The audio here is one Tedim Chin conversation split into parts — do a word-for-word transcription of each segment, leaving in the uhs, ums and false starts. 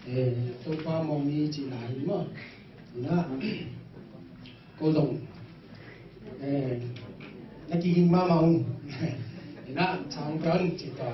Eh, Topa mawng ni cih lai maw? Ina, ko zong, eh, na kiging mahmah ung. Ina, sang pian cih ta.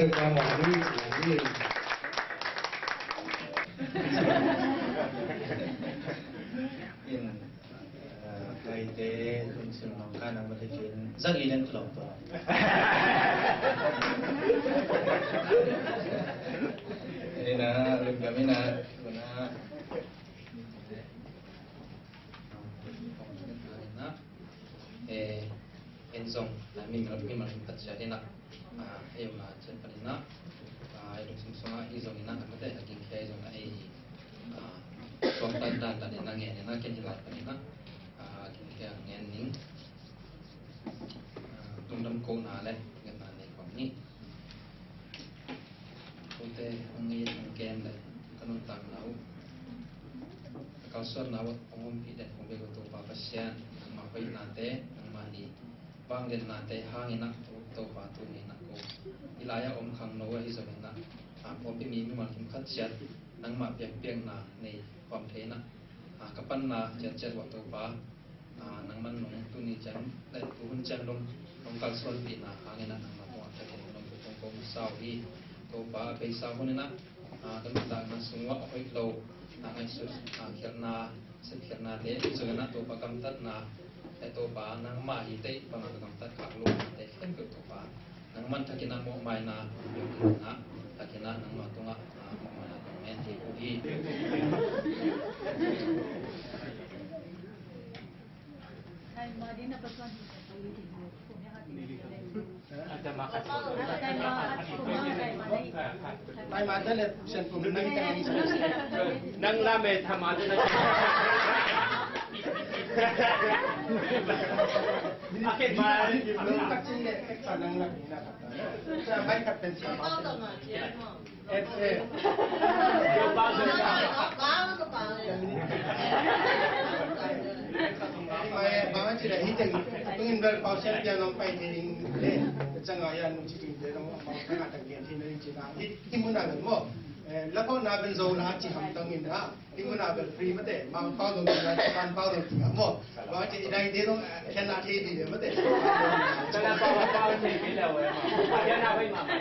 Ka mawh ni, ci ni. In, eh, kaite lungsim mawh ka nang mate kin zang i len tu lo tu. Ina, lungdam ina, tuna. Eh, en zong, ah, mi, mimal kim khat ciat inah, ah, hei om na ciat pan inah, ah, ei lungsim sungah i zong inah, a mate a gingkhia i zong inah ei, ah, suak dan dan dan inah ngen inah ken hi lai pan inah, ah, gingkhia ngen ning, ah, lungdam kohna le ngetna nei khawm ni. Kote hong it hong kem le ka nuntakna uh, ka kalsuanna uh hong ompih den kong bek uh Topa Pasian, nangmah hoihnate, nangmah i vangliatnate hangin ah Topa tuni in ah ko i lai-ah om khangno ahi zongin ah, a pawlpi mi mimal kim khat ciat nangmah piakpiakna nei khawm thei in ah, a ka panna ciatciat uh ah Topa, a, nangman nong tuni ciang le tuhun ciang dong nong kalsuanpihna hangin ah nangmah tungah ka ken nong ko kong ko masa uh hi. Topa, a beisa hun in ah, a, ka nuntakna sung uh ah a hoih lo, a, ngaihsut, a, khialhna, sepkhialhnate, i zong in ah Topa gamtatna le Topa nangmah hi teih bangah ka gamtat khak lohnate khempeuh Topa nangman thakin ah mawhmaina, thakin ah nangmah tungah, a, mawhmaina kong ngen thei uh hi. Nang la me thama te na. Akhir ma. Bang ci la hi teng tungin bel pau sian pian long pai te ding le. Cang a ya nu ci ding te long pau tang a tang gen hi na ding ci na. Hi, hi mun a bel mo. Eh, la pau na bel zo la ci ham tang in ha. Hi mun a bel free mate. Mang pau long na, mang pau long ti mo. Bang ci dai te long, eh, sian na te di mate. Sian na pau, pau te di le we. Sian na we ma ma.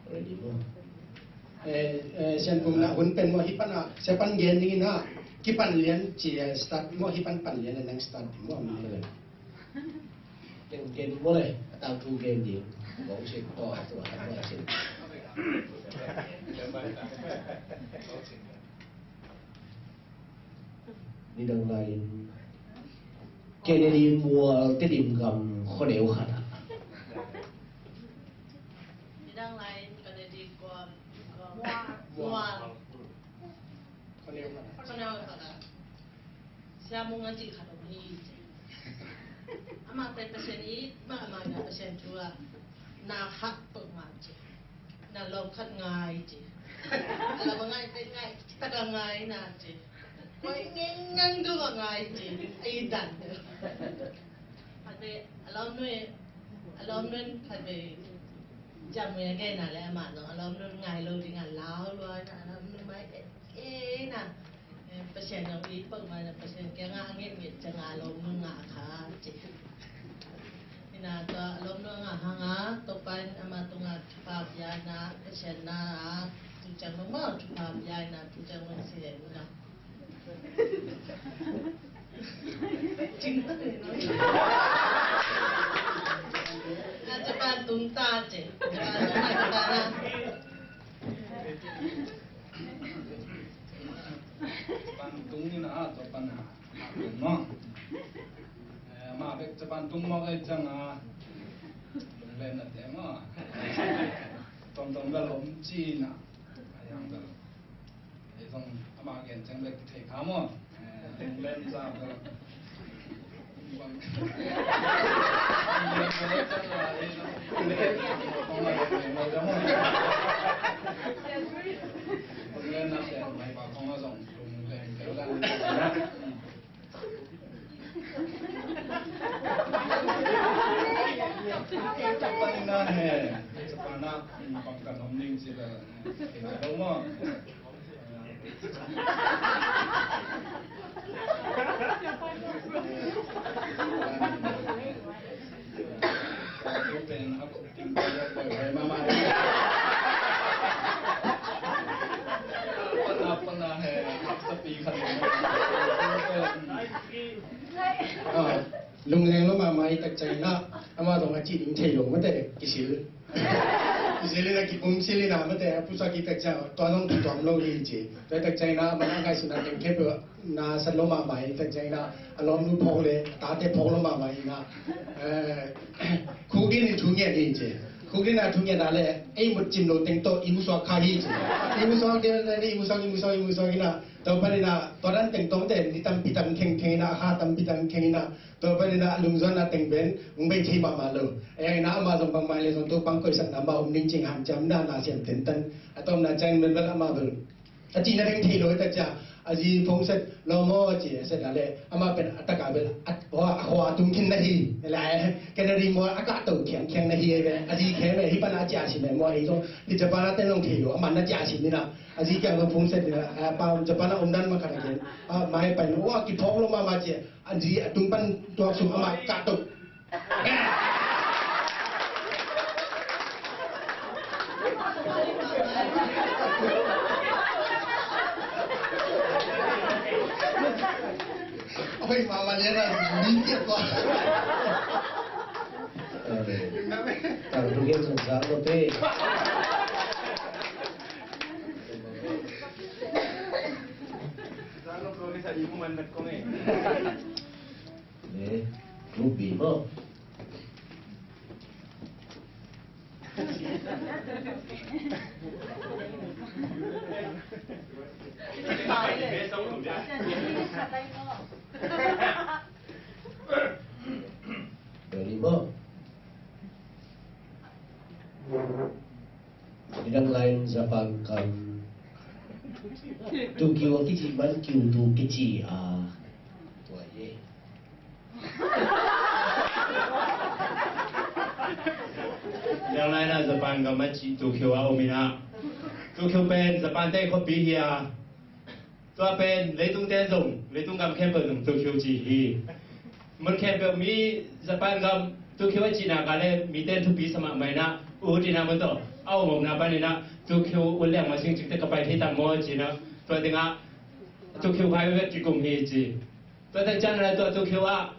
Ready mo? Eh, eh, sian pum na hun pen mo hi pan a, sian pan gen ding in a, kipan lian ci, eh, start mo hi pan pan lian nang start ding mo. Ken, ken mo le, a tau tu ken ding. Mo si ko a tu a mo si. Nidang lai-in Kennedy mual Tedim gam khuaneu khat ah. Nidang lai-in Kennedy mual, mual khuaneu khat ah. Sia Mung a cih khat om hi ci. Amah pen Pasian it mahmah na, Pasian thu ah na khat peuhmah ci. Na lawm khat ngai ci. A lawm a ngai pen ngai tak a ngai na ci. Koi ngeng ngeng duk a ngai ci. A i dan. Khat vei a lawmnu, a lawmnu khat vei jam ngai a gen a le amah zong a lawmnu ngai lo ding a lau lua na, a lawmnu mai e e na. Eh, Pasian zong i peuhmah na, Pasian kiangah a ngetnget ciangah a lawmnu ngah kha ci. Ina tua a lawmnu a ngah hangah Topa in amah tungah thupha pia na, Pasian na a tu ciang mah thupha pia ina tu ciang mah si le na. Cing tak le no. Na Japan tung ta ci. Japan tung ta na. Japan tung ni na, Japan a, a tung maw. Eh, mah bek Japan tung mawk ei ciang a, lunglen na te maw. Tomtom bel om ci na, a yang bel. Ei zong amah gen ciang bek thei kha maw. Eh, lunglen za bel. Ah, lungleng lo mahmah i tak ciangin ah, amah zong a cih ding thei lo, mate kisil. Kisil in ah, kipumsil in ah, mate a pusuak i tak ciang tua zong kituam lo hi ci. Tua i tak ciangin ah, amah a ngaihsutna teng khempeuh na sat lo mahmah i tak ciangin ah, a lawmnu phawk le a tate phawk lo mahmah in ah, eh, Khukdin in thu ngen hi ci. Khukdin a thu ngen a le, ei mut cim lo teng tawh i musuak kha hi ci. I musuak, i musuak, i musuak, i musuak in ah, tua panin ah, tua dan teng tawh mate ni tampi tam khengkheng in ah, a ha tampi tam kheng in ah, tua panin ah a lungzuanna teng pen hong bei thei mahmah lo. A yang in ah amah zong bangmah le zong tua bang koihsakna mah om ning cing hanciam na, na siam tentan. A tawpna ciang bel bel amah bel a cihna ding thei lo, a tak ciang a zi phone set lo maw ci, a set a le amah pen a tak a bel a, a khua a tung khin na hi. Lai canary maw a kah to khiang khiang na hi. A zi khem e, hih pan a ciah sim e maw, ei zong hi Japan a ten zong thei lo, amah na ciah sim in ah. A zi kiang lo phone set in ah, a pa Japan a om dan mah khat a gen. A mai pai lo, wa kiphawk lo mahmah ci, a zi a tung pan tuak sung amah kah to. Oi, mama lian a, mi tiat tua. Tang tu gen sang sang lo pe. Sang lo pe sa di mu man dak kong e. Eh, rubi mo. Rubi mo. Nidang lain Japan gam Tokyo a kici man Kyoto kici a. Tua ye. Nidang lain a Japan gam a ci Tokyo a om in ah. Tokyo pen Japan te khuapi hi a. Tua pen leitungte zong, leitung gam khempeuh zong Tokyo ci hi. Mun khempeuh mi Japan gam Tokyo a cihna ka le mite thupi sa mahmah in ah, ut in ah mun tawh a om omna panin ah Tokyo ut liang ma sing cikte ka pai thei tam maw ci in ah, tua dingah Tokyo Highway kikum hi ci. Tua tak ciangin ah tua Tokyo ah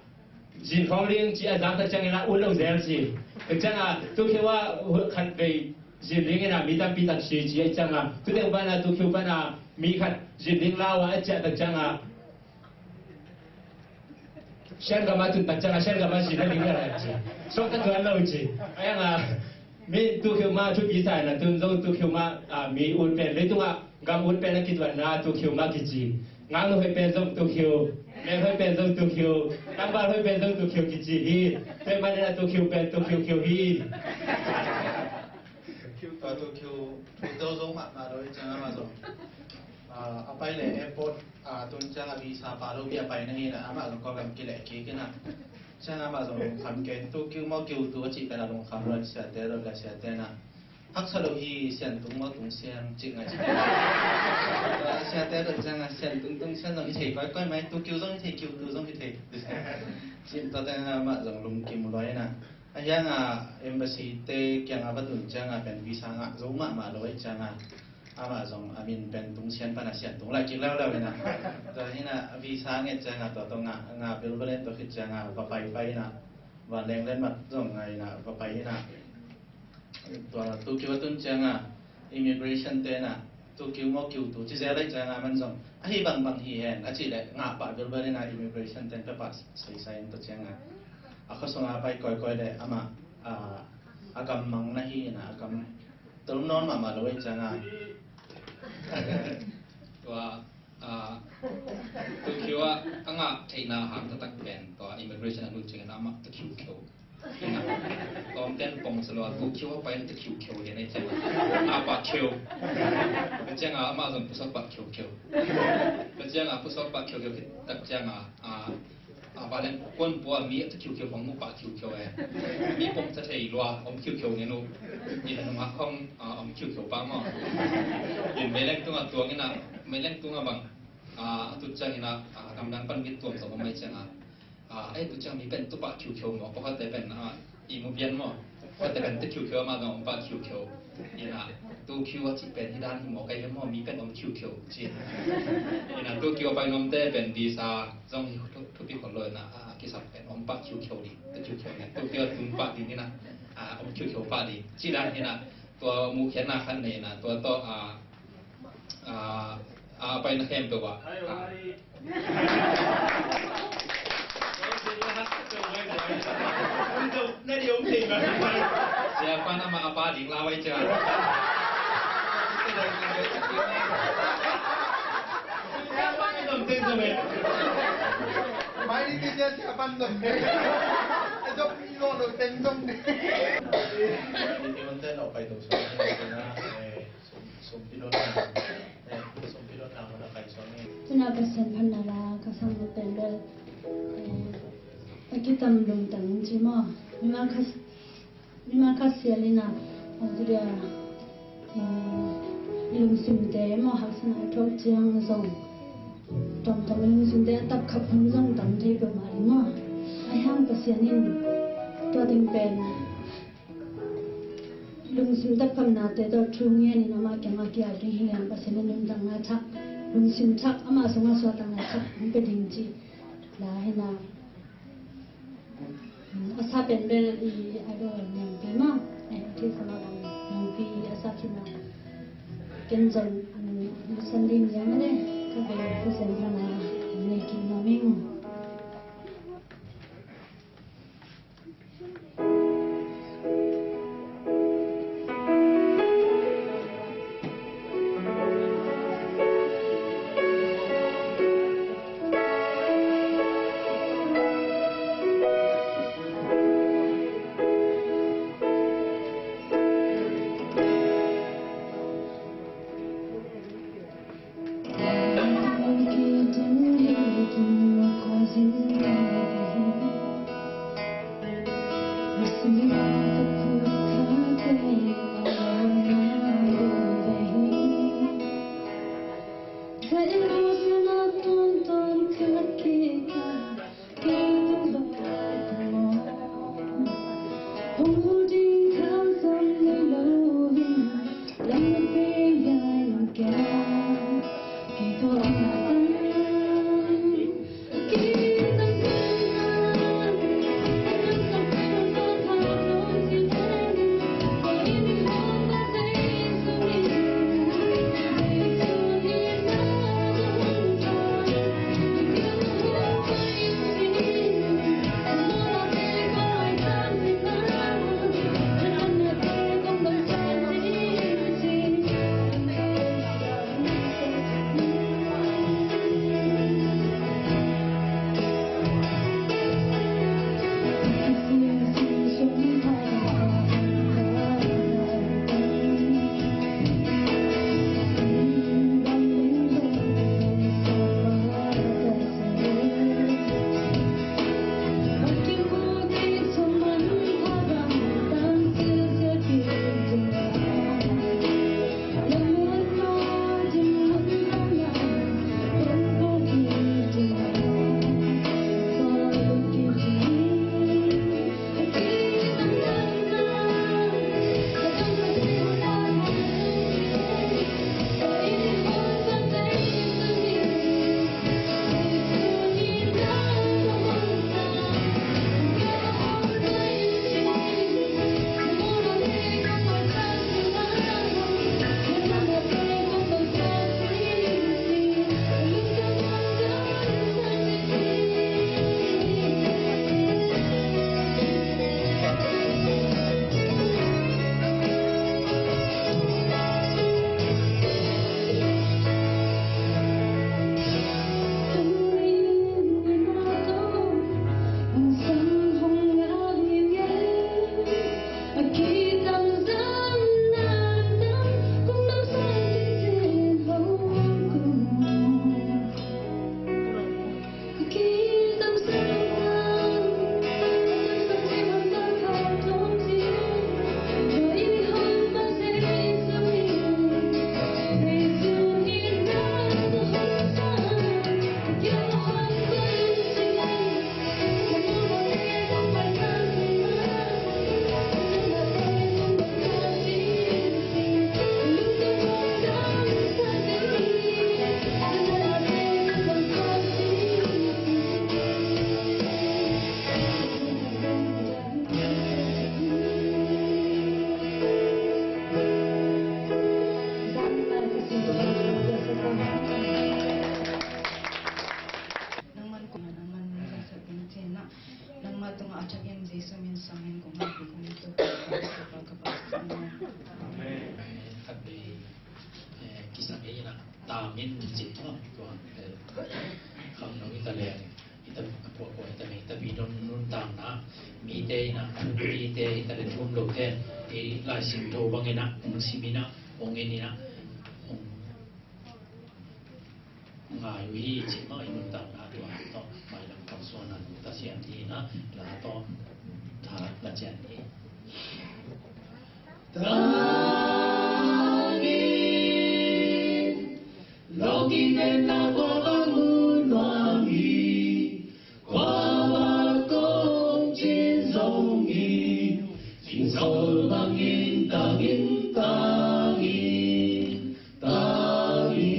zin khawng ling ci a zang tak ciangin ah ut lo zel ci. Tak ciangin ah Tokyo ah khat vei zin ling in ah mi tampi tak si ci a ciangin ah, tu teng pan ah Tokyo pan ah mi khat zin ling lau ah a ciah tak ciangin ah Shan gam ah tun tak ciangin ah Shan gam ah zin a ling a ci. Suak tak tuan lo ci. A yang ah mi Tokyo mah thupi sa in ah, tun zong Tokyo mah, ah, mi ut pen, leitungah gam ut pen a kituanna Tokyo mah kici. Ngaknu hoih pen zong Tokyo, mel hoih pen zong Tokyo, tangval hoih pen zong Tokyo kici hi. Tua manin ah Tokyo pen Tokyo kyo hi. Tua Tokyo, Tokyo zong mahmah lo i ciang amah zong. Ah, a pai le airport, ah, tun ciang a visa pa lo pi a pai na hi na, amah zong Kawlgam kileh kik in ah. Ciang amah zong lungkham kei, Tokyo maw Kyoto a cih pen a lungkham lo, siate lo le siate na. Haksa lo hi, sian tung maw tung sian cih ngai. Siate lo ciang a sian tung tung sian zong hi thei kawikawi mai, Tokyo zong hi thei, Kyoto zong hi thei. Cih tua teng amah zong lungkim lua in ah. A hiang a embassy te kiang a va tun ciang a pen visa ngah zo mahmah lo ahih ciang a. Amah zong a min pen Tung Sian pan a sian tung lai kik leuleu in ah. Tua hi in ah visa nget ciang a tua tawh ngah, ngah bilbel in tua khit ciang a va pai pai in ah. Vanleng letmat zong ngah in ah va pai in ah. Tua Tokyo a tun ciang a immigration te in ah Tokyo maw Kyoto ci zel ahih ciang a man zong ahi bangbang hi hen a cih leh ngah pah bilbel in ah immigration te in pia pah saisai in tua ciang a. A khua sung a pai kawikawi leh amah, a, a gam mang na hi in ah a gam tul nawn mahmah lo ahih ciang a. Tua, a, Tokyo ah a ngah theihna hang taktak pen tua immigration a lut ciangin amah Tokyo kheu. Tawmten pong sa lo a Tokyo a pai in Tokyo kheu hi a nei ciang a. A pa kheu. Tua ciang a amah zong pusok pat kheu kheu. Tua ciang a pusok pat kheu kheu tak ciang a, a, A pa leng kuan pua mi a tu khiukheu hong mu pah khiukheu e. Mi pong ta thei lua om khiukheu ngen uh. Ina nungak hong om khiukheu pah maw. In meileng tunga tuang ina meileng tunga bang a tu ciang ina gamdang pan mit tuam zong om mai cianga. Ei tu ciang mi pen tu pah khiukheu maw pakhat te pen i mu pian maw. Khuate pen te khiukheu ama zong om pah khiukheu. Ina tu khiu a cih pen hi dan hi maw kai hi maw mi pen om khiukheu ci. Ina tu khiu a pai nuamte pen visa zong hi thupi khol lo ina a kisap pen om pah khiukheu ding te khiukheu ina tu khiu a tung pah ding ina om khiukheu pah ding ci dan ina tua mu khiatna khat nei ina tua tawh a a pai na khempeuh ah. Sia pan ama a pa ding la vai cha. Mai ni ti sia sia pan dong. Ai dong ni lo lo ten dong ni. Ni ti man ten lo pai dong sa. Sum, sumpi lo na. Tuna Pasian phatna la ka sang pen bel a kitam lungtang in ci maw. Nima kha, nima kha sial ina a tudia i lungsimte maw haksana a thok ciang zong tomtom i lungsimte a tak khap hun zong tam thei peuhmah i maw. A hiang Pasian in tua ding pen lungsim tappamnate tawh thu ngenin amah kiangah kiau ding hi liang Pasian in nuntakna thak, lungsim thak, amah sungah suahtakna thak hong pia ding ci la hi na. A sa pen bel i idol Niangpi mah, eh, a thei sama bang Niangpi a sa khin a ken zon lusan ding liang a le ka bel Pasian hana nei kik nuam ing. Leng, hita, a kuakua hita, hita pi nuntakna, mite ina, mite hita le thum lote, i Lai Siangtho bangina, hong simina, hong enina, hong ngai uh hi, ci mah i nuntakna tua hi tawh, mailam kalsuanna nu Tasian hi na, la tawh, tha la cian hi. Tangin, lawng kitenna kua bang uh nuam hi, kua bang kong cin zong hi, cin sawl bangin tangin, tangin, tangin.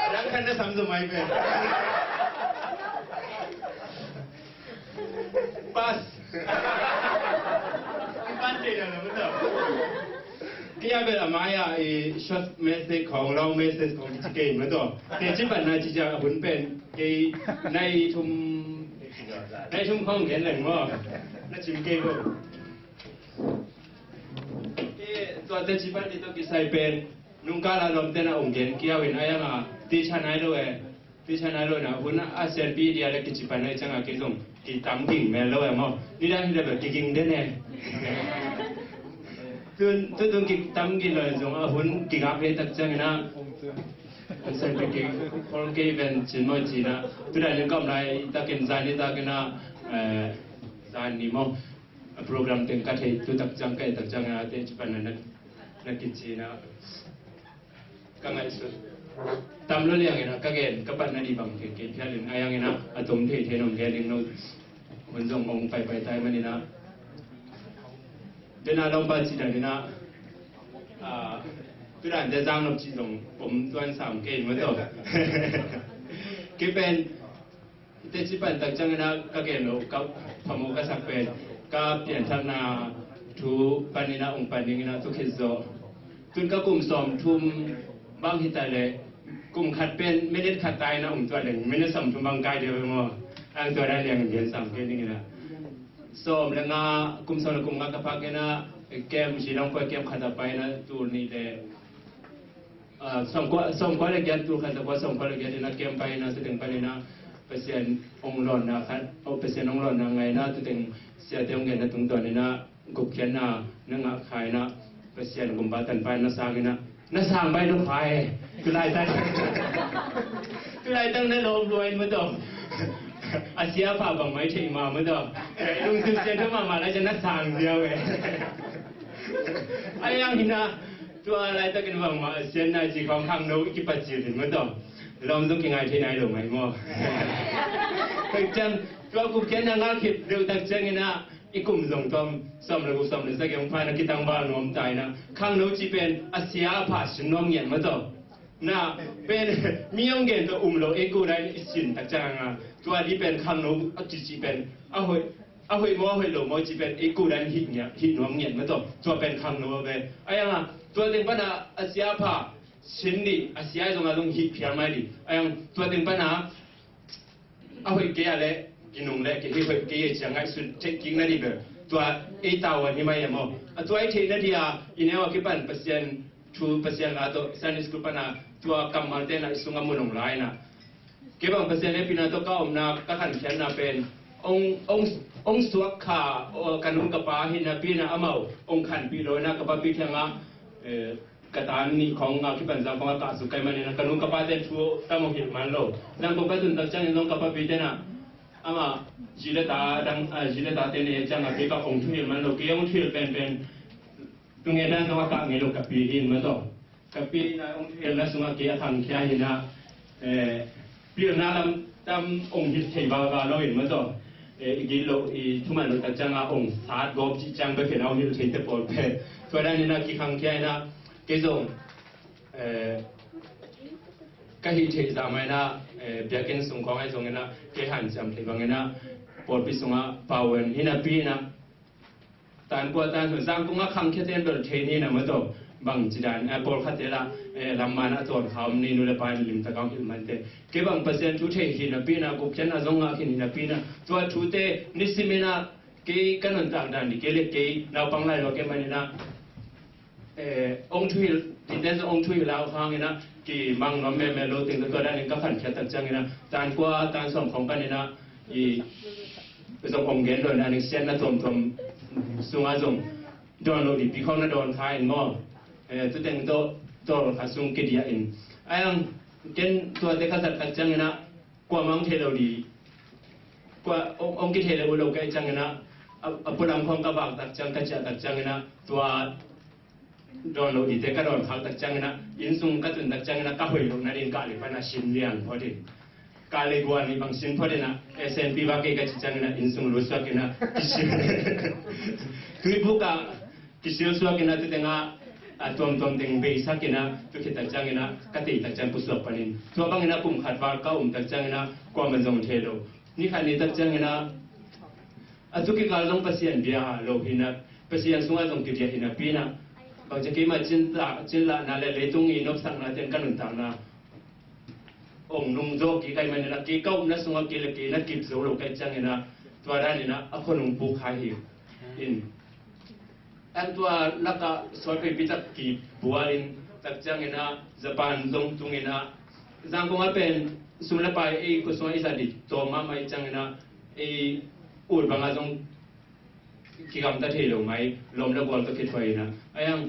Dang khat na sam zaw mai pen. Pass. Kipan thei lo lo maw taw. Kei a bel a mai a i short message khawng, long message khawng kici kei maw taw. Teci pan na ci ciang a hun pen kei nai thum, nai thum khawng gen leng maw. Na cim kei maw. Kei tua teci pan ni tawh kisai pen Nungkal a lawmte na ong gen kiau in a yang a teacher nai lo e. Teacher nai lo na hun a sianpi dia le kici pan a i ciang a kei zong kitam ging mel lo e maw. Nidang hi le bel kiging den e. Tun tutun kitam ging lo e zong a hun kigak le tak ciang in a. An sianpi ki khol kei ven cin maw cin a. Tudan in ka om lai takin zan ni takin a, eh, zan ni maw. A program teng ka thei tu tak ciang ka i tak ciang a te ci pan a na, na kici na. Ka ngaihsut tam lo liang in a ka gen ka pan na di bang kei kei phial in a yang in a a tom thei thei nong gen ding no. Hun zong ong pai pai tai man in a. Tena lawmpa ci dan in a, a, tudan te zang nop ci zong om tuan sam kei maw tawh. Kei pen te ci pan tak ciang in a ka gen lo ka phamo ka sak pen ka pianthakna thu pan in a ong pan ding in a tu khit zaw. Tun ka kum sawm thum bang hi ta le kum khat pen minute khat tai na ong tuan ding minute sawm thum bang kai deuh maw. Ang tua dan liang in gen sam kei ding in a. Sawm le nga, kum sawm le kum nga ka phak in a, kem, Shillong poi kem khat a pai in a, tul nih le, ah, sawm kua, sawm kua le giat, tul khat le kua, sawm kua le giat in a kem pai in a, siteng pai in a, Pasian ong lawnna khat, oh, Pasian ong lawnna ngai in a, tuteng siate ong genna tungtawn in a, gupkhiatna na ngah kha in a, Pasian gumpa tanpa in na sang in a, na sang bai lo kha e. Tulai tan, tulai tan na lawm lua in maw tawh. A sia pha bang mai thei ma maw tawh. Lungsim sian tho mahmah lai ciang na sang ziau e. A yang hi na, tua laitakin bangmah a sian na ci khawng khangno i kipat cil in maw tawh. Lawm zong kingai thei nai lo mai maw. Tak ciang, tua gupkhiatna ngah khit deuh tak ciang in a, i kum zong tawm sawm le guk sawm le sagih hong pha in a kitangval nuam ta in a, khangno cih pen a sia a pha sin nuam ngiat maw tawh. Na pen mi hong gen tawh um lo ei kudan i sin tak ciang a, tua di pen khangno a kici pen a hoih, a hoih maw a hoih lo maw cih pen ei kudan hih ngiat, hih nuam ngiat maw tawh. Tua pen khangno a ve. A yang a tua teng pan a a sia a pha sin di, a sia zong a zong hih phial mai di. A yang tua teng pan a a hoih kei a le, ginung le kei hi hoih kei a ciang ngaihsun theih kik na di bel tua ei tavuan hi mai a maw. A tua i theih na di a i neu a kipan Pasian thu Pasian la tawh Sunday school pan a tua kammalte na i sung a mun ong lai na. Kei bang Pasian hehpihna tawh ka omna ka khankhiatna pen ong, ong, ong suak kha, aw, ka nu ka pa hi napi in a amau ong khanpih lo in a ka papi kiang a, eh, ka tan nih khawng a kipan zang khawng a kahsuk kai man in a ka nu ka pate thu tam ong hilh man lo. Zang khawng ka tun tak ciangin zong ka papi te na amah zi le ta dang, ah, zi le ta te ne ciang a kei bang ong thuhilh man lo, kei ong thuhilh penpen. Tung e dan zong a kah ngei lo ka pi hi in maw tawh. Ka pi na ong thuhilhna sungah kei a khangkhia hi na, eh, pilna lam tam ong hilh thei vava lo in maw tawh. Eh, i gilo i thuman lo tak ciang a ong sat gawp cih ciang bek hi na ong hilh thei te pawl pen. Tua dan in a kikhangkhia hi na kei zong, eh, ka hih theih zah mai na, eh, biakinn sung khawng ahi zongin a kei hanciam thei bangin a pawlpi sungah pau en hi napi in a tan kua tan zang kung a khangkhia ten bel thei ni na maw tawh. Bang ci dan a pawlkhat te lah, eh, lam man a tawn kha om ni nu le pa in limtak a hong hilh man te. Kei bang Pasian thu thei hi napi in a gupkhiatna zong ngah khin hi napi in a tua thute nisimin a kei ka nuntak dan di kei le kei naupang lai lo kei man in a eh, ong thuhilh, titen zong ong thuhilh lau hangin a, ki mang nuam meme lo teng tua dan in ka khankhiat tak ciangin a, tan kua, tan sawm khawng panin a, i, zong ong gen lo na ning siatna tuamtuam sungah zong dawn lo dihpi khawng na dawn kha in maw. Eh, tu teng tawh, tawh kha sung kidiah in. A yang, ken tuate ka zat tak ciangin a, kua mang thei lo di, kua ong, ong kithei lo uh lo ka i ciangin a, a, a pulam khawng ka vak tak ciang, ka ciah tak ciangin a, tua dawn lo dite ka dawn khak tak ciangin a, inn sung ka tun tak ciangin a, ka hoih loh nadin kah le pan a sin lian phot in. Kah le guan nih bang sin phot in a, S N P va kei ka ci ciangin a, inn sung lut suak in a, kisil. Tuibuk a, kisil suak in a, tu teng a, a tuamtuam teng beisak in a, tu khit tak ciangin a, ka tei tak ciang pusuak panin. Tua bangin a kum khat val ka um tak ciangin a, kuaman zong thei lo. Ni khat ni tak ciangin a, a tu kikal zong Pasian bia lo hi na, Pasian sungah zong kidiah hi napi in a, bang ci keimah cin lah, cin lahna le leitung i nopsakna ten ka nuntakna ong nungzaw kik ahih manin a, kei ka upna sungah kei le kei na kip zo lo ka hih ciangin a, tua danin a, a khua nung puk kha hi in. An tua lakah sawt veipi tak kibual in, tak ciangin ah Japan zong tungin ah Zangkong ah pen sum le pai ei khua sungah i zat ding tawm mahmah i ciangin ah ei ut bangah zong kigamta thei lo mai, lawm le gual tawh kithuah in ah. Ahi hang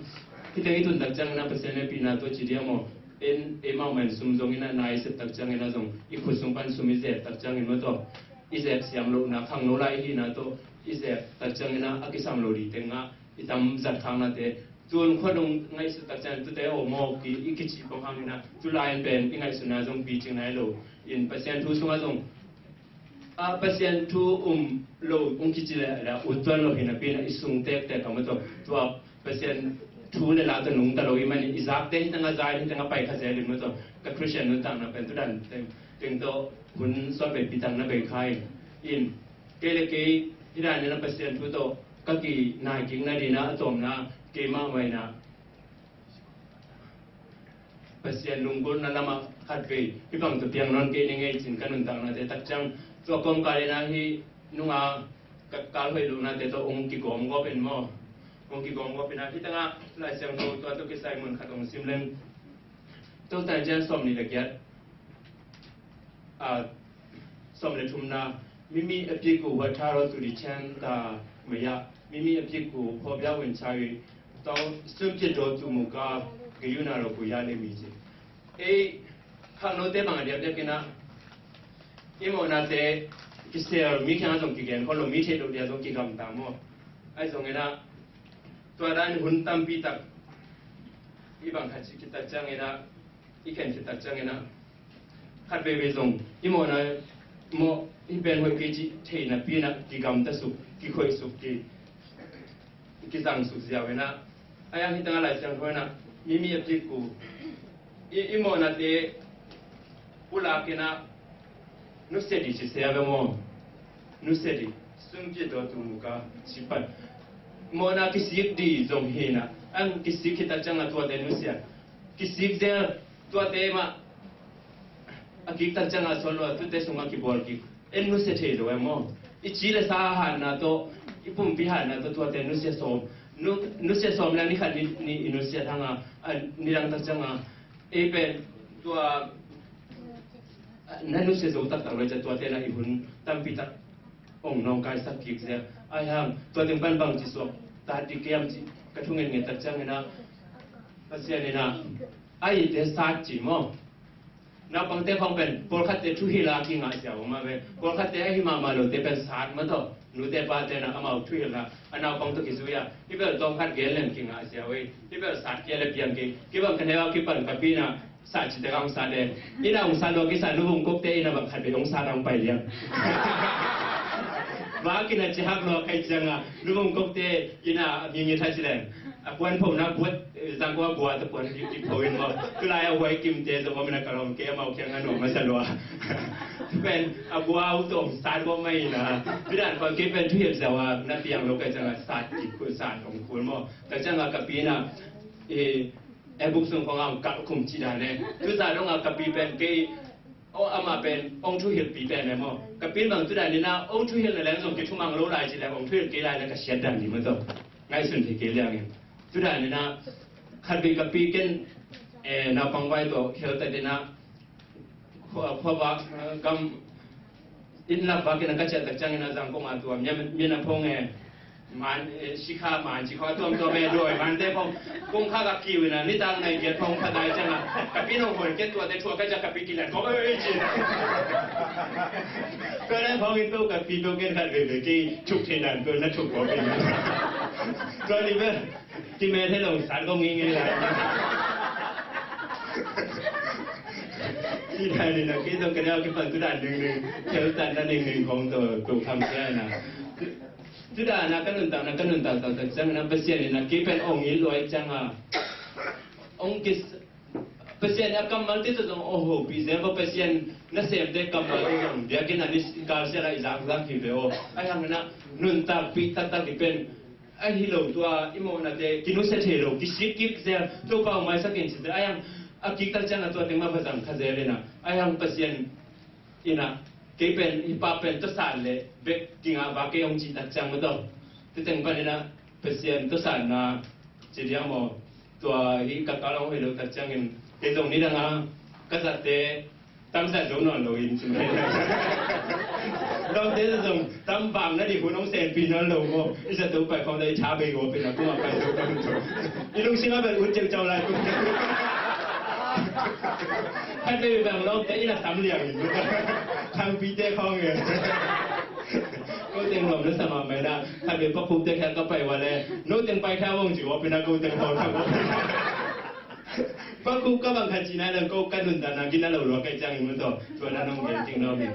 hih teng i tun tak ciangin ah Pasian hehpihna tawh ci diam aw, en ei mahmah in sum zongin ah na i sep tak ciangin ah zong i khut sung pan sum i zep tak ciangin maw tawh i zep siam lohna khangno lai i hihna tawh i zep tak ciangin ah a kisam lo ding tengah i tam zat khaknate tun khua dong ngaihsut tak ciangin tute aw maw ki i kici kong hangin ah tu lai-in pen i ngaihsutna zong picing nai lo in Pasian thu sungah zong a Pasian thu um lo ung kici le la ut tuan lo hi napi in ah i sung tektek ka maw tawh tua Pasian thu le la tawh nungta lo i manin i zakte hi tengah za in hi tengah pai kha zel in maw tawh ka Christian nuntakna pen tu dan teng teng tawh hun suan bei pitak na bei kha in in kei le kei hi dan in ah Pasian thu tawh ka kinai kik nading ah a tawmna keimah mah in ah Pasian lunggulhna lamah khatvei hih bang tawh piang nawn kei ning ei cin ka nuntaknate tak ciang tua kawmkal in ah hih nunga ka kal hoih lohnate tawh ung kigawmgawp in maw, ung kigawmgawp in ah hih tengah Lai Siangtho tua tawh kisai mun khat ung sim leng. Tua tan ciang sawm nih le giat a, sawm le thumna, မိမိအပြစ်ကို ဝတ်ထားတော်သူသည် ချမ်းသာမရ။ မိမိအပြစ်ကို ဖော်ပြဝန်ချ၍ တောင်းစွန့်ပစ်တော်သူမူကား ဂရုဏာတော်ကို ရလိမ့်မည်။ Ei khangnote bang a diakdiak in ah i mawhnate kisel mi kiangah zong kigen khol lo, mi theih loh dia zong kigamta maw. Ahi zongin ah tua dan hun tampi tak i bang khat cih khit tak ciangin ah i khen khit tak ciangin ah khat veivei zong i mawhna maw i pen hoih kei cih theihna pi in ah kigamta suk, kikhoih suk, ki kizangsuk ziau in ah a yang hi tangah Lai Siangtho in ah မိမိအပြစ်ကို i, i mawhnate pulak in ah nusia ding ci sia ve maw. Nusia ding, စွန့်ပစ်တော်သူမူကား ci pan. Mawhna kisik ding zong hi in ah ang kisik khit tak ciangah tuate nusia, kisik zel tuate mah a kik tak ciangah suan lo a tute sungah kibawl kik en nusia thei lo e maw. I ci le sa hatna tawh i pumpi hatna tawh tuate nusia sawm, nu, nusia sawm le ni khat ni, ni i nusia thanga a nidang tak cianga ei pen tua na nusia zo taktak lo i ca tuate na i hun tampi tak ong nawngkaisak kik zia. Ahi hang tua teng pan bang ci suak tat ding kiam ci ka thu ngetnget tak ciangin ah Pasian in ah a ite sat ci maw. Naupangte khawng pen pawlkhatte thuhilh a kingah sia uh mah ve. Pawlkhatte ahi mahmah lote pen sat mah tawh nute pate na amau thuhilhna a naupang tawh kizui a hih bel tawm khat gen leng kingah sia uh ei. Hih bel sat kia le piang kei kibang ka neu a kipan ka pi na sat cite ka hong sat e. Ina hong sat lo a kisa Nu Vung Kokte ina bang khat pen hong sat a hong pai liang. Vakin a ci hak lo a kai cianga Nu Vung Kokte ina a ngingit ha ci leng a puan phona buat. Zangkua gua te puan kik kik pho in maw. Tulai a huai kimte zong om in a ka lawm kei amau kiang a nuam masa lua. Pen a gua uh tawm sat gua mai in a bidan kua kei pen thuhilh zawa na piang lo kai cianga sat kik kul sat ong kul maw. Tak cianga ka pi na e, e buk sung kong a ong kal kum ci dan e. Tu za dong a ka pi pen kei o ama pen ong thuhilh pi pen e maw. Ka pi bang tu dan in a ong thuhilh na leng zong kithumang lo lai ci leng ong thuhilh kei lai na ka siat dan di maw tawh. Ngaihsun thei kei liang in. Tudan in ah khat vei ka pi ken, eh, naupang vai tawh khel tat in ah khua, khua vak, eh, gam inn lak vak in ah ka ciah tak ciangin ah Zangkong ah tua Myan, Myanmar phawng, eh, man, eh, sikha man, sikha tuamtuam, eh, dawi mante phawng kong kha ka kiu in ah nitak nai giat phawng kha nai ciang ah ka pi nong hol ket tuate thuak ka ciah ka pi kilat kawk, eh, eh, ci. Tua nai phawng in tua ka pi tua ken khat vei vei kei thuk thei nan tua na thuk kawk in. Tua ni vel Ti me thei lo sat ko ngei ngei lai. Ti dai ni na kei zong ka dau ki pan tu dan ding ding. Thei tan na ding ding kong to to kham sia na. Tu dan na ka nun tang na ka nun tang tang tang ciang na Pasian ni na kei pen ong i luai ciang a. Ong kis Pasian a kammal te to zong ong hopih zen ko Pasian na sem te kammal te zong biakinn a ni kal sia la i zak zak hi ve aw. A yang na nun tak pi tak tak i pen Ahi lo tua i mawhnate kinusia thei lo, kisik kik zel, Topa hong maisak in ci zel. Ahi hang a kiktak ciang a tua teng mah va zang kha zel in a, ahi hang Pasian in a, kei pen hih pa pen tawsan le bek kingah va kei hong cih tak ciang mah tawh, tua teng pan in a Pasian tawsanna ci diam maw? Tua hi ka kal hong hoih lo tak ciangin, kei zong nidang a ka zatte tam zat zo nawn lo in cin. Lawmte zong tam bang na dih hun hong senpih nawn lo maw. I zato pai khawng ta i tha bei gawp in a kung a pai zo tam zo. I lungsim a bel ut ceucau lai kung. Khat vei bang lawmte in a sam liang in. Khangpite khawng e. Ko teng lawm na sa mahmah in a, khat vei Pa Khup te khang ka pai ua le, no teng pai kha vong ci gawp in a, ko teng pawl kha gawp in a. Pa Khup ka bang khat ci na dang ko ka nuntakna gina lo lua kai ciangin mun tawh, tua na nong gen ting no mi.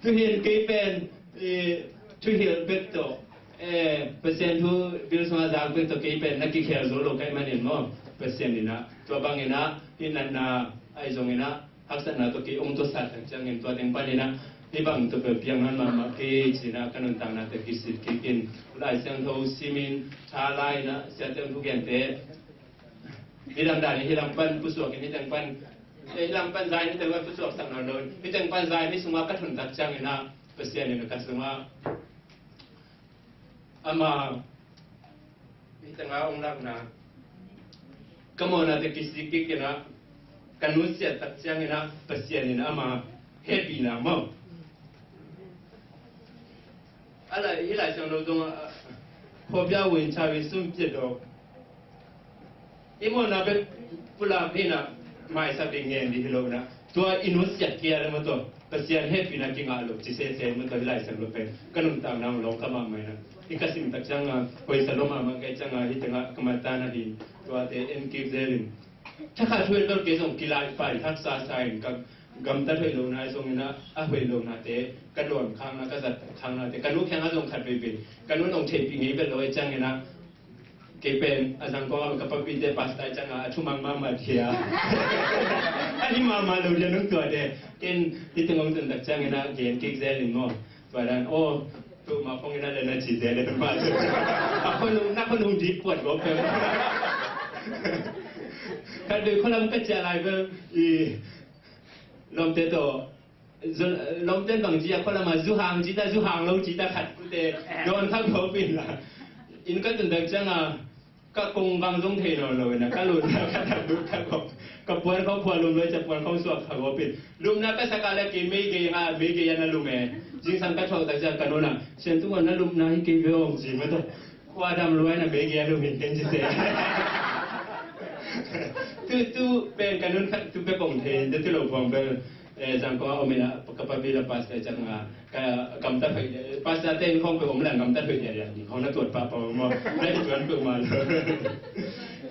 Tu hin kei pen, eh, thuhilh bek tawh, eh, Pasian thu bil sungah zak bek tawh kei pen na kikhel zo lo kai manin maw, Pasian in a, tua bang in a, hi natna ahi zong in a, haksatna tawh kei ong tuasat tak ciangin tua teng panin a, hih bang tawh bel piang nawn mahmah kei ci-in a ka nuntakna tawh kisik kik in, Lai Siangtho simin, tha lai in a, Siate thu gente, hih lam dan in hih lam pan pusuak in hih teng pan, eh, hih lam pan zai in hih teng pan pusuak sak nawn lo in, hih teng pan zai in hih sungah ka thun tak ciangin a, Pasian in a ka sungah Ama, hih tengah ong lakna ka mawhna te kisik kik in a, ka nusiat tak ciangin a, Pasian in ama hehpihna maw. A lai, hih Lai Siangtho zong a, Phobia win chawi sum pia dawk. I mawhna bek pulak ding in a, maisak ding ngen ding hi lo in a, tua i nusiat kei a le maw tua, Pasian hehpihna kingah lo ci sese maw tua, hih Lai Siangtho pen ka nuntakna hong lawng kha mahmah in a, i ka sim tak ciang a, hoih sa lo mahmah kei ciang a, hih teng ah ka mat ta na hi, tuate en kik zel in. Thakhat thu in bel kei zong kilai pai haksa sa in, ka gamtat hoih lohna zong in a, a hoih lohnate ka dawn khakna, ka zat khaknate, ka nu kiangah zong khat veivei, ka nu'n hong theihpih ngei vet lo ahih ciangin a, kei pen a Zangkong ah ka papite pastor ciangin a, a thumang mahmah thia. A hi mahmah lo dia nung tuate. Ken hih teng hong tun tak ciangin a gen kik zel in maw. Tua dan, aw, tu ma khong in a le na ci zel in ma. A khonung, na khonung dik puat gawp peuh. Khat vei khualam ka ciah lai bel, i lawmte tawh, Zu-, lawmten bang ci a, khualam a zu hang ci ta, zu hang lo ci ta, khat kute dawn kha gawp in la. Inn ka tun tak ciang a, ka kong bang zong thei nawn lo in a, ka lutna ka thak lut kha gawp. Ka puan khawng phual lum lo in, ka puan khawng suak kha gawp in. Lupna ka sak a le kei meigei nga, meigei a na lum e. Zingsang ka thawh tak ciang ka nu'n a, Sian Tung aw, na lupna hi kei ve aw ci mah tawh. Khua dam luai na meigei a lum in ken ci se. Tu, tu pen ka nu'n khat tu peuh kong thei, tu tu lo buang bel. Eh, Zangkong a om in a, ka pa bil a pastor ciang a, ka gamtat hoih dia, pastor te inn khawng peuh om leng gamtat hoih dia dia, inn khawng na tuat pahpah maw, na i tuan peuhmah lo.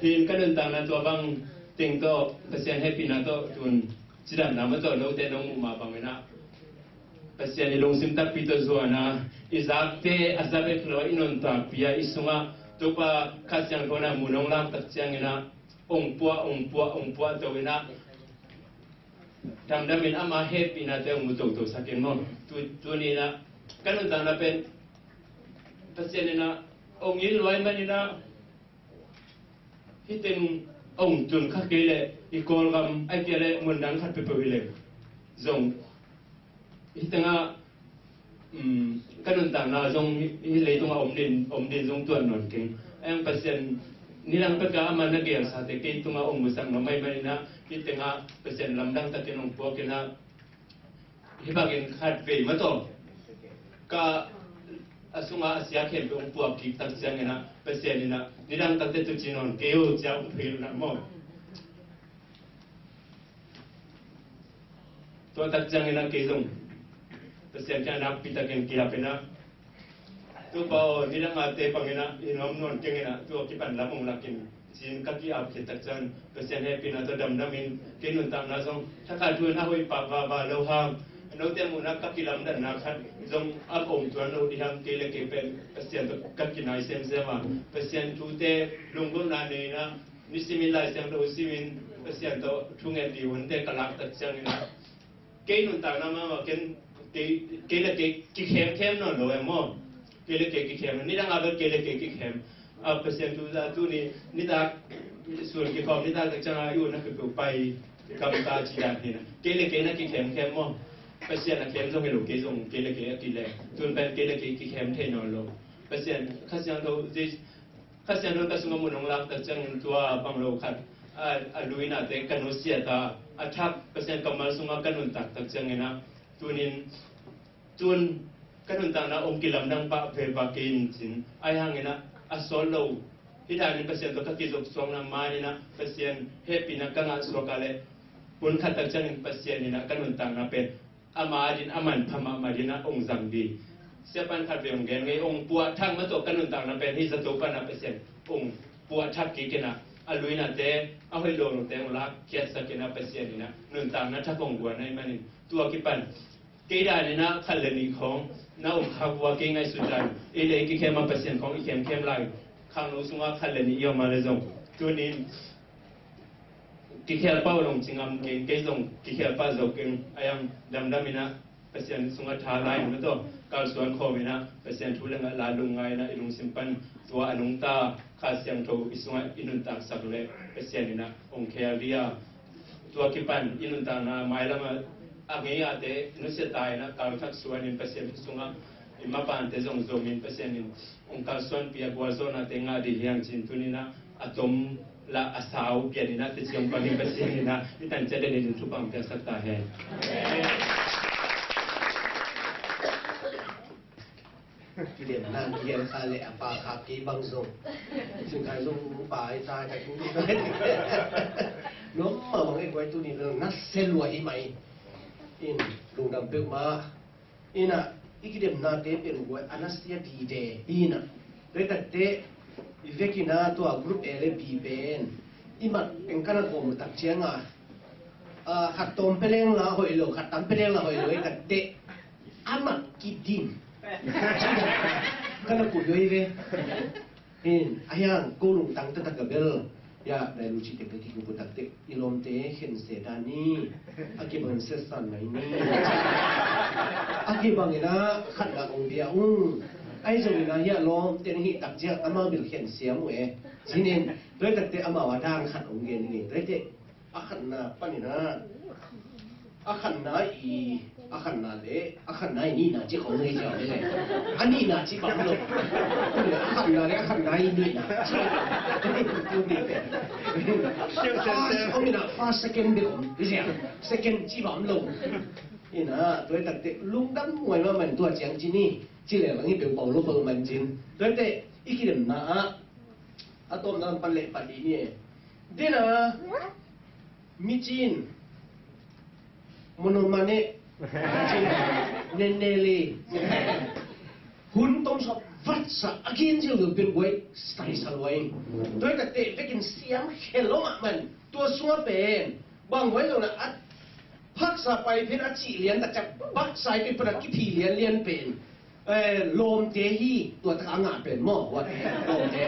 Hi in ka nuntakna tua bang teng tawh, Pasian hehpihna tawh, tun cidamna mah tawh, note nong muh mah bang in a, Pasian i lungsim takpi tawh zuan a, i zakte a za bek lo a, i nuntakpih a, i sungah Topa Kha Siangtho in a mun hong lak tak ciangin a, ong puah, ong puah, ong puah to in a, damdam in ama hehpihna te ong mu toto sak in maw. Tu, tuni in a, ka nuntakna pen, Pasian in a, ong it luai man in a, hih teng ong tun kha kei leh, i Kawlgam, ahih kei leh, mun dang khat peuhpeuh hi leh. Zong, hih teng ah, um, ka nuntakna zong hih, hih leitung ah om ding, om ding zong tuan nawn keng. Ahih hang Pasian, nidang pek a ama na geelsate kei tung ah ong musak nuam ahih manin ah, hih teng ah Pasian lamdang takin ong puak in ah, hih bangin khat vei mah tawh, ka a sungah a sia khempeuh ong puak kik tak ciangin ah, Pasian in ah, nidang takte tu ci nawn kei o ci a ong phei lo in ah maw. Tua tak ciangin ah kei zong Pasian kiang nakpi takin ki-ap in ah, Topa aw, nidang a te bangin ah i nuam nawn keng in ah, tua kipan lam ong lak in, ci-in ka ki-ap khit tak ciangin Pasian hehpihna tawh damdam in, kei nuntakna zong thakhat thu in a hoih pah vava lo hang, note muhna ka kilamdanna khat zong a om tuan lo ding hang, kei le kei pen Pasian tawh ka kinai semsem a, Pasian thute lunggulhna nei in ah, nisimin Lai Siangtho simin Pasian tawh thunget ding hunte ka lak tak ciangin ah, kei nuntakna mahmah ken, kei, kei le kei kikhemkhem nawn lo em maw. Kei le kei kikhem, nidang a bel kei le kei kikhem. A, Pasian thu zah tuni, nitak sun kikhawm, nitak tak ciang a i utna peuhpeuh pai, gamta ci dan hi na. Kei le kei na kikhemkhem maw. Pasian a khem zong hi lo, kei zong kei le kei a kilem. Tun pen kei le kei kikhem thei nawn lo. Pasian, Kha Siangtho, Kha Siangtho ka sungah mun hong lak tak ciangin tua bang lo khat a, a luinate ka nusia ta, a thak Pasian kammal sungah ka nuntak tak ciangin ah, tunin, tun ka nuntakna hong kilamdang pah ve bak in cin, ahi hangin ah a sawt lo, hih danin Pasian tawh ka kizop suakna manin ah Pasian hehpihna ka ngah suak a leh, hun khat tak ciangin Pasian in ah ka nuntakna pen ama adin a manpha mahmah ding ah hong zang ding. Siapan khat vei hong gen ngei, hong puahthak mah tawh ka nuntakna pen hih zato pan ah Pasian hong puahthak kik in ah, a luinate, a hoih lawlawte hong lakkhiatsak in ah Pasian in ah nuntakna thak hong guan ahih manin, tua kipan kei danin ah khat le nih khawng na om khak uh a, kei ngaihsut dan, ei le ei kikhel mah Pasian khawng i khemkhem lai. Khangno sungah khat le nih i om a leh zong, tunin kikhel pah uh lungsim ngam keng, kei zong kikhel pah zo keng, a yang damdam in ah Pasian sungah tha la in, mah tawh kalsuan khawm in ah Pasian thu le ngah la lungngai in ah i lungsim pan tua a nungta Kha Siangtho i sungah i nuntaksak leh Pasian in ah hong khel ding a, tua kipan i nuntakna mailam ah a ngei ate nusia ta in ah kalthak suan in Pasian thu sungah i mapante zong zom in Pasian in hong kalsuanpih a gualzawhnate ngah ding hi hang cin, tunin ah a tom la a sau pian in ah teci hong pang in Pasian in ah i tan ciat den in thupha hong piaksak ta hen. Kidemna kigel kha le a pa kha kei bang zong, sin khai zong pa i ta ka tu nuam mah bang e, guai tuni bel na se lua hi mai in, lungdam peuhmah. Inah, i kidemnate pen guai a nasia dide inah, tuaitakte i vekinah tua group A le B pen i mat pen ka na kawm uh tak cianga, ah, khat tawm peleng la hoih lo, khat tam peleng la hoih lo i takte a mat kidin ka na kuh doi ve. In, a hiang ko lungtang taktak a bel, ya, dai lu ci teng ka kikup uh takte i lawmte khen se ta ni, a kibang se san mai ni. A kibang ina khat na ong bia ung. Ai zong ina ya lawmte ni hi tak ciang amau bil khen siam uh e. Cinin, doi takte amau a dang khat ong gen ni, doi te a khatna panin a, a khatna i, a khatna le a khatna i nihna ci khong ngei ciau le, a nihna ci bang lo. A khatna le a khatna i nihna ci. First, om ina first, second bek om, i zia second ci bang lo. Ina, tuaitakte lungdam muai ma man tua ciang ci ni, ci le bang i peu pau lo pau man cin. Tuaite i kidemna a, a tawmna pan leh pan i ni e. Dena, micin, monomane, neneli, hun tom sop vatsa a gin zil zil pin guai sai salwai. Tuaitakte vekin siam khel lo mah man, tua sua pen bang guai zona a phaksa pai pin a ci lian tak ciang baksai pin pen a kiphi lian lian pen. Eh, lawmte hi, tua taka a ngah pen maw, what the hell, lawmte.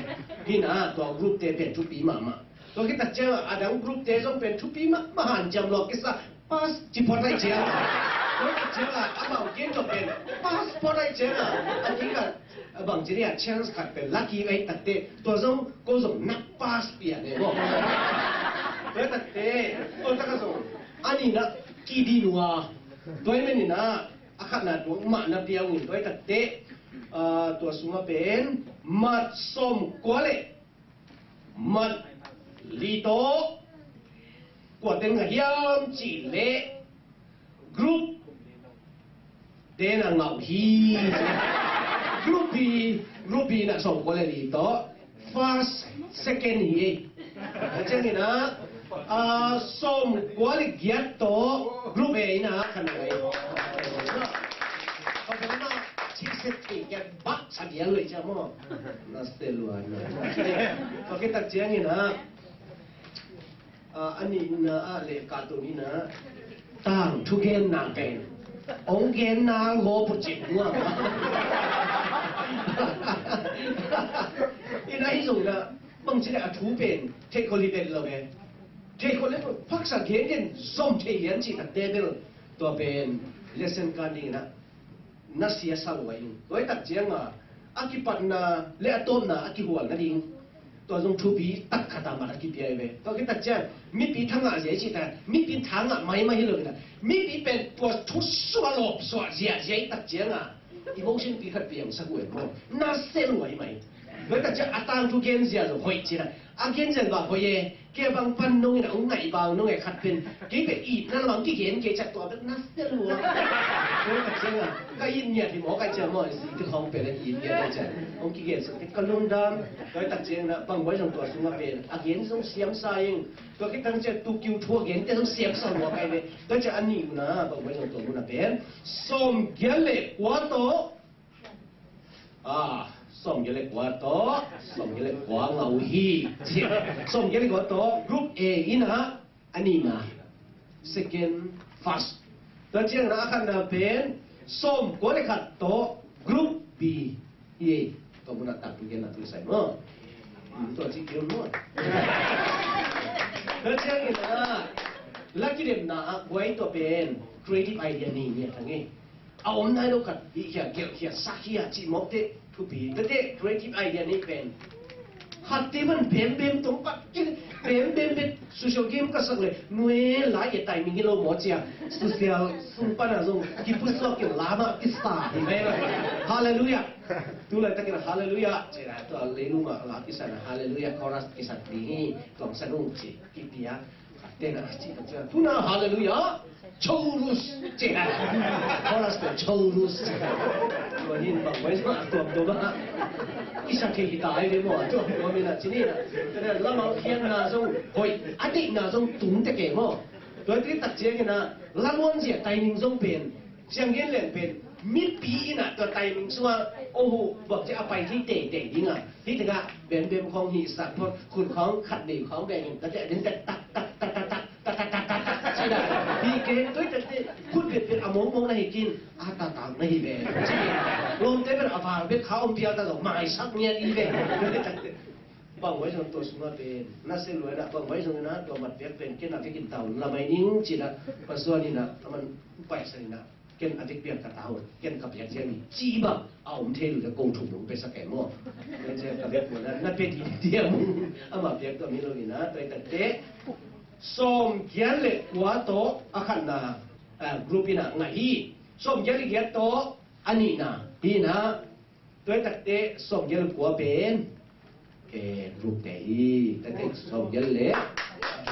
Hina, tua group te pen thupi mahmah. Tua kitak ciang a dang group te zong pen thupi mahmah hanciam lawk kisa, pass ci phot ai ciang. Tua kitak ciang a, amau gen tua pen pass phot ai ciang a, a kika, a bang ci dia chance khat pen lucky ai takte, tua zong ko zong nak pass pia ne maw. Tua takte, tua taka zong a nihna kidin uh a. Tua i meninah a khatna tung mahna piang in tuaitakte, ah, tua sungah pen mat sawm kua le mat li tawh kua ten ngah hiam cih leh group ten a ngah uh hi. Group B, group B na sawm kua le li tawh first, second hi. A ciangin ah, ah, sawm kua le giat tawh group A in ah khan a ngai. Ka pen na chi set thei kiat bak sa gial lo i cia maw. Na stel lua na. Ka kitak ciangin ah, ah, a nihna ah le ka tu nihna tang thugenna pen ong genna go pu cip nuam. Ina hi zong na bang ci le a thu pen theih khol hi vet lo e. Theih khol le paksa gen gen zom thei lian ci takte bel tua pen lesson kan ding ina na sia sa lo in. Tua i tak cianga a kipatna le a tawpna a kihual nading tua zong thupi tak khat a mat a kipia i ve. Tua kitak ciang mipi thangah zia i ci tak mipi thangah maimai hi lo ina mipi pen tua thu suah lawp suah ziahziah i tak cianga Emotion pi khat piangsak uh e maw. Nasia lua hi mai. Tua tak ciang a tangthu genzia zong hoih cina. A genzia bang hoih e. Kei bang pan nong in a hong ngaih bang nong e khat pen. Kei pen itna lamang kigen kei ciang tua pen nasia lua. Tua tak ciang a ka it ngiat hi maw ka ciang maw. Si ti khong pen a it ngiat ka ciang. Hong kigen suk te ka lungdam. Tua tak ciang na bang buai zong tua sung a pen. A gen zong siam sa ing. Tua khit tak ciang tu kiu thu a gen te zong siam sa lua kai ve. Tua ciang a nih uh na bang buai zong tua mun a pen. Sawmgiat le kua tawh. Ah, sawmgiat le kua tawh, sawmgiat le kua ngah uh hi. Sawmgiat le kua tawh, group A in ah, a nihna. Second, first. Tua ciang na a khatna pen, sawmkua le khat tawh, group B. Hi, tua mun ah tak tu gen na tu sai maw. Hmm, tua ci keu maw. Tua ciang in ah, la kidemna ah, buai tua pen, creative idea ni, ni a thang e. A om nai lo khat, hih khia, gelh khia, sak khia, cih mawk teh, thupi. Tua teh, creative idea nih pen. Khat teh man bem bem tong pat, kin, bem bem bem, social game ka sak leh, nuai lai e timing hi lo maw cia. Social sung pan a zong, kipusuak kin la mah kisa, hi ve. Hallelujah. Tu lai takin hallelujah. Cia, tua leilung ah la kisa na hallelujah, chorus kisa ding hi, tuang sa nung ci, kipia. Tena, ci, tuna, hallelujah, chorus, ci. Chorus pen chorus, ci. Tua hin bang bai sa tuam tuam a. Kisa kei hita ai ve maw, tuam tuam ina, ci ni na. Tena, lamang khiatna zong, hoih, a deihna zong tung te kei maw. Tua ti tak ciang ina, la luan zia timing zong pen. Siang gen leng pen, mipi in ah tua timing sungah, oh, bang ci a pai thei teitei ding a. Hih tengah, bembem khawng hih sat phot, khut khawng khat nei khawng beng in, tate a din tek tak, tak, tak, tak, tak, tak, tak, tak, tak, tak, ci dah. Hih kei, tua tate, khut bet bet a mong mong na hi kin, a tak tak na hi ve. Ci. Lawmte bet a val bet kha om pial ta zong, maisak ngiat hi ve. Bang vai zong tua sungah pen, na se luai na, bang vai zong na, tua mat piak pen, ken a vekin taun, la mai ning, ci na, pasuan in na, aman, paisa in na. Ken a vek piak ka ta uh, ken ka piak ciang hi, ci bang a om thei lo le ko thum lo pe sa kei maw. Ken ciang ka vek maw na, na pe di di a mu, ama piak tawh mi lo ni na, tua i tak te. Sawm giat le kua tawh a khatna, ah, group in a ngah hi. Sawm giat le giat tawh a nihna hi na. Tua i takte sawmgiat le kua pen, eh, group te hi, takte sawmgiat le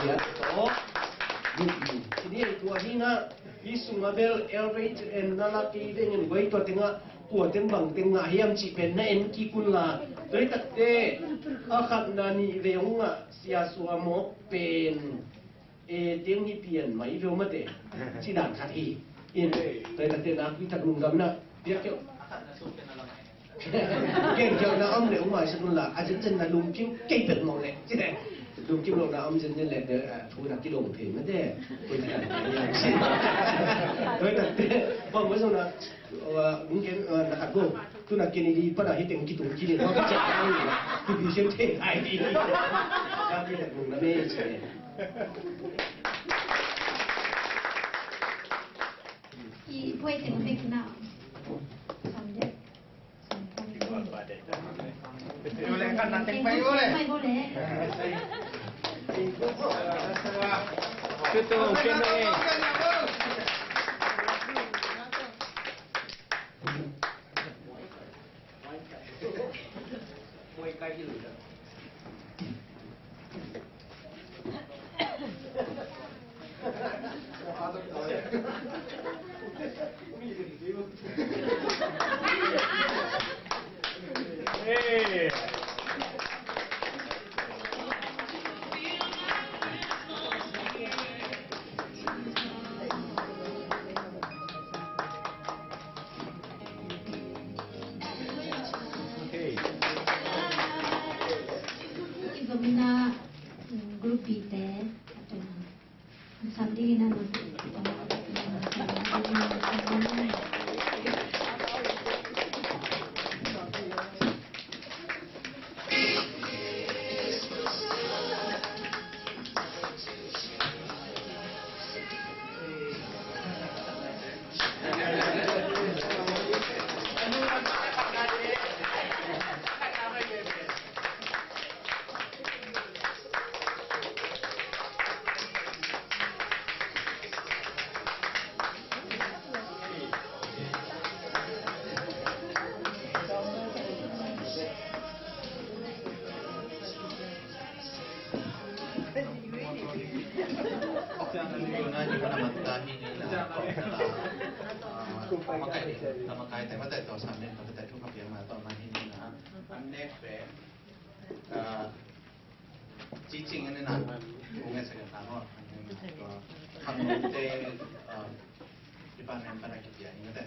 giat tawh group hi. Ci ni tua hi na, hi sungah bel L H N na la kei veng en guai tua tengah, tua teng bang teng ngah hiam cih pen na en kik un la. Tua i takte, a khatna nih vei hong ngah sia sua mawk pen. E, tiang hi pian mai veu mate. Ci dan khat hi. In, tua i takte nak, i tak lungdam na. Piak keu. Ken keu na om le, um mai sa nun la. A zen zen na lungkim kei pet mong le. Ci le. Lungkim lo na om zen zen le, de, a, thu na kidong thei mate. Tua i takte. Bang mai sa na. Ua, hong gen, ua, na khat bo. Tu na Kennedy pana hi teng kitung kini. Ua, kicia ni. Kibi siam thei thai ni. Ka pi tak mung na me cia. I buai teng bek na. Sam de. Sam de. Mai bo le. Mai bo le. Tutu, kene. Hey. Okay. Ivamina, mm, group B te, ato na. Sam ding ina na. Mata hi ni na, ah, makai, na makai te, mata to sa ne, mata tu ka piang na to ma hi ni na. An nek pe, ah, teaching ne na, kung e sa ka no. Kami te, ah, Department para kipia ni te.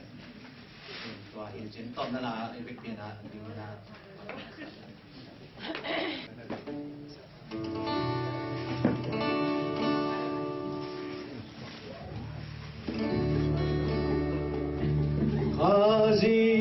Tua hi cin tom na la, i bek pia na, ding na. Khazi